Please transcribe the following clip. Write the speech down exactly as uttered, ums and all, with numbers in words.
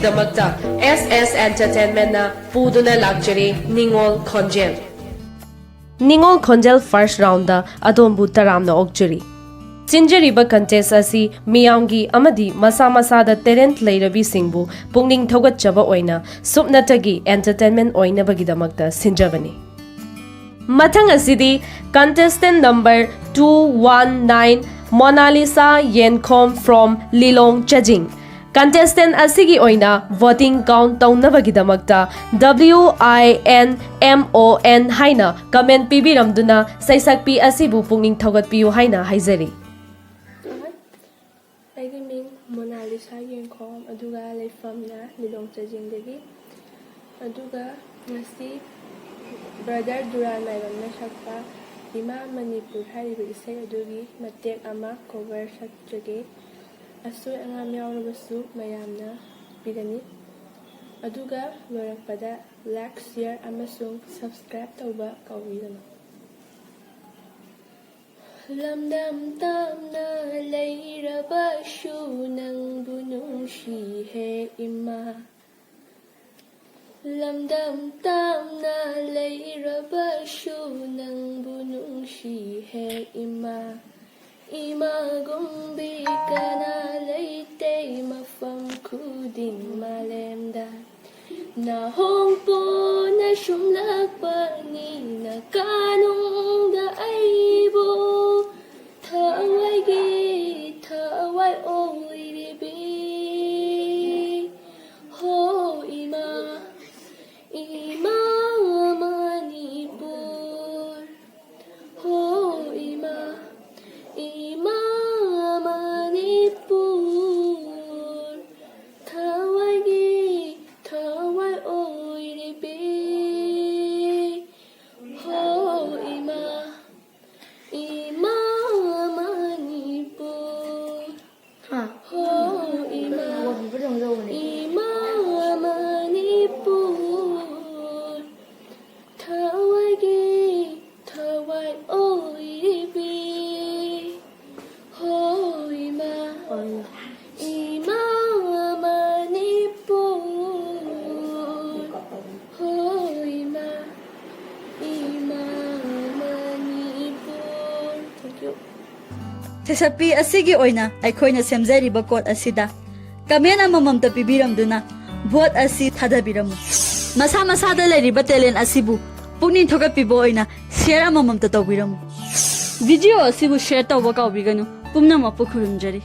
ꯗꯃꯛꯇ S S Entertainment ꯅ ꯄꯨꯗꯨꯅ ꯂꯥꯛꯆꯔꯤ ꯅꯤꯉꯣꯜ ꯈꯣꯟꯖꯦꯜ꯫ ꯅꯤꯉꯣꯜ ꯈꯣꯟꯖꯦꯜ first round ꯗ ꯑꯗꯣꯝꯕꯨ ꯇꯔꯥꯝꯅ ꯑꯣꯛꯆꯔꯤ꯫ ꯁꯤꯟꯖꯔꯤꯕ contest ꯑꯁꯤ ꯃꯤꯌꯥꯝꯒꯤ ꯑꯃꯗꯤ ꯃꯁꯥ ꯃꯁꯥꯗ talent ꯂꯩꯔꯕꯤꯁꯤꯡꯕꯨ ꯄꯨꯛꯅꯤꯡ ꯊꯧꯒꯠꯆꯕ ꯑꯣꯏꯅ ꯁꯨꯞꯅꯇꯒꯤ entertainment ꯑꯣꯏꯅꯕꯒꯤꯗꯃꯛꯇ ꯁꯤꯟꯖꯕꯅꯤ꯫ ꯃꯊꯪ ꯑꯁꯤꯗꯤ contestant number two one nine, Monalisa Yenkhom from Lilong, Chajing꯫ Contestant ꯑꯁꯤꯒꯤ ꯑꯣꯏꯅ voting count ꯇꯧꯅꯕꯒꯤꯗꯃꯛꯇ W I N M O N ꯍꯥꯏꯅ comment ꯄꯤꯕꯤꯔꯝꯗꯨꯅ ꯁꯩꯁꯛꯄꯤ ꯑꯁꯤꯕꯨ ꯄꯨꯛꯅꯤꯡ ꯊꯧꯒꯠꯄꯤꯌꯨ ꯍꯥꯏꯅ ꯍꯥꯏꯖꯔꯤ꯫ ꯑꯩꯒꯤ ꯃꯤꯡ ꯃꯣꯅꯥꯂꯤꯁꯥ ꯌꯦꯡꯈꯣꯝ, ꯑꯗꯨꯒ ꯂꯩꯐꯝꯅ ꯂꯤꯂꯣꯡ ꯆꯥꯖꯤꯡꯗꯒꯤ꯫ ꯑꯗꯨꯒ ꯉꯁꯤ brother ꯗꯨꯔꯥꯟ ꯃꯥꯏꯕꯝꯅ ꯁꯛꯄ ꯏꯃꯥ ꯃꯅꯤꯄꯨꯔ ꯍꯥꯏꯔꯤꯕ ꯏꯁꯩ ꯑꯗꯨꯒꯤ ꯃꯇꯦꯛ ꯑꯃ cover ꯁꯛꯆꯒꯦ꯫ ꯑꯁꯣꯏ ꯑꯉꯥꯝ ꯌꯥꯎꯔꯕꯁꯨ ꯃꯌꯥꯝꯅ ꯄꯤꯒꯅꯤ꯫ ꯑꯗꯨꯒ ꯂꯣꯏꯔꯛꯄꯗ like, share ꯑꯃꯁꯨꯡ subscribe ꯇꯧꯕ ꯀꯥꯎꯕꯤꯒꯅꯨ꯫ ꯂꯝꯗꯝ ꯇꯝꯅ ꯂꯩꯔꯕꯁꯨ ꯅꯪꯕꯨ ꯅꯨꯡꯁꯤꯍꯦ ꯏꯃꯥ꯫ ꯂꯝꯗꯝ ꯇꯝꯅ ꯂꯩꯔꯕꯁꯨ ꯅꯪꯕꯨ ꯅꯨꯡꯁꯤꯍꯦ ꯏꯃꯥ꯫ ꯏꯃꯥꯒꯨꯝꯕꯤ ꯀꯅꯥ ꯂꯩꯇꯦ ꯃꯐꯝ ꯈꯨꯗꯤꯡ ꯃꯥꯂꯦꯝꯗ꯫ ꯅꯍꯣꯡꯄꯣꯟꯅ ꯁꯨꯝꯂꯛꯄꯅꯤ ꯅꯀꯥꯅꯨꯡꯗ ꯑꯩꯕꯨ ꯊꯋꯥꯏꯒꯤ ꯊꯋꯥꯏ ꯑꯣꯏꯔꯤꯕꯤ꯫ ꯍꯣ ꯏꯃꯥ, ꯏꯃꯥ ꯃꯅꯤꯄꯨꯔ, ꯍꯣ ꯏꯃꯥ, ꯏꯃꯥ ꯃꯅꯤꯄꯨꯔ, ꯊꯋꯥꯏꯒꯤ ꯊꯋꯥꯏ ꯑꯣꯏꯔꯤꯕꯤ꯫ ꯍꯣ ꯁꯩꯁꯛꯄꯤ ꯑꯁꯤꯒꯤ ꯑꯣꯏꯅ ꯑꯩꯈꯣꯏꯅ ꯁꯦꯝꯖꯔꯤꯕ ꯀꯣꯠ ꯑꯁꯤꯗ ꯀꯃꯦꯟ ꯑꯃꯃꯝꯇ ꯄꯤꯕꯤꯔꯝꯗꯨꯅ ꯚꯣꯠ ꯑꯁꯤ ꯊꯥꯗꯕꯤꯔꯝꯃꯨ꯫ ꯃꯁꯥ ꯃꯁꯥꯗ ꯂꯩꯔꯤꯕ ꯇꯦꯂꯦꯟ ꯑꯁꯤꯕꯨ ꯄꯨꯛꯅꯤꯡ ꯊꯧꯒꯠꯄꯤꯕ ꯑꯣꯏꯅ ꯁꯤꯌꯔ ꯑꯃꯃꯝꯇ ꯇꯧꯕꯤꯔꯝꯃꯨ꯫ ꯚꯤꯗꯤꯑꯣ ꯑꯁꯤꯕꯨ ꯁꯤꯌꯔ ꯇꯧꯕ ꯀꯥꯎꯕꯤꯒꯅꯨ꯫ ꯄꯨꯝꯅꯃꯛꯄꯨ ꯈꯨꯔꯨꯝꯖꯔꯤ꯫